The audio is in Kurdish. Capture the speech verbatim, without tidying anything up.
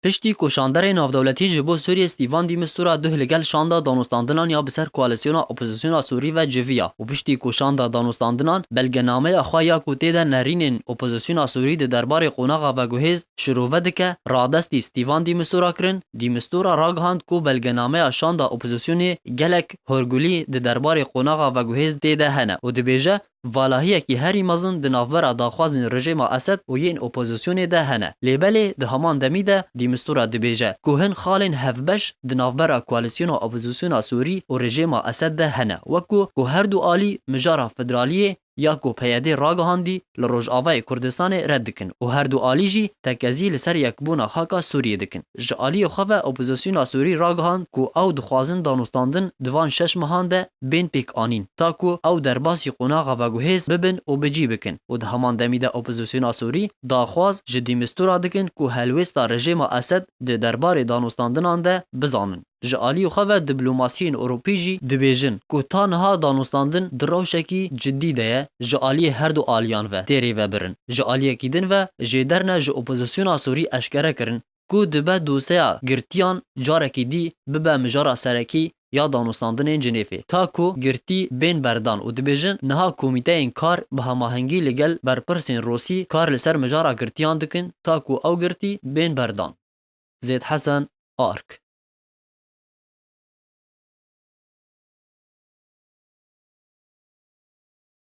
Piştî ku şanderê navdewletî ji bo Sûriyê Stîvan Dîmistura duh li gel şanda danûstandinan ya bi ser koalîsyona opozîsyona Sûrî ve civiya û piştî ku şanda danûstandinan belgenameya xwe ya ku tê de nerînên opozîsyona Sûrî di derbarê qonaxa veguhêz şirove dike, radestî Stîvan Dîmistura kirin, Dîmistura ragihand ku belgenameya şanda opozîsyonê gelek horgulî di derbarê qonaxa veguhêz tê de hene û dibêje, valahiyekî herî mezin di navbera daxwazên rejêma Esed û yên opozîsyonê de hene. Lê belê di heman demî de Dîmistura dibêje ku hin xalên hevbeş di navbera koalîsyona opozîsyona Sûrî û rejêma Esed de hene, wek ku ku her du alî mijara federaliyê ya ku P Y D ragihandî li Rojavayê Kurdistanê red dikin û her du alî jî tekezî li ser yekbûna xaka Sûriyê dikin. Ji aliyê xwe ve opozîsyona Sûrî ragihand ku ew dixwazin danûstandin di van şeş mehan de bên pêkanîn, ta ku ew derbasî qonaxa veguhêz bibin û bi cî bikin û di heman demî de opozîsyona Sûrî daxwaz ji Dîmistura dikin ku helwêsta rejêma Esed di derbarê danûstandinan de bizanin. Ji aliyê xwe ve diplomasiyên Ewropî jî dibêjin ku ta niha danûstandin di rewşekî cidî de ye ji aliyê her du aliyan ve tê rêvebirin. Ji aliyekî din ve jêder ne ji opozîsyona Sûrî eşkere kirin ku dibe doseya girtiyan carekî dî bibe mijara serekî ya danûstandinên Cinêfê, ta ku girtî bên berdan û dibêjin niha komîteyên kar bi hemahengî li gel berpirsên Rûsî kar li ser mijara girtiyan dikin ta ku ew girtî bên berdan. Zêd Hesen, Ark.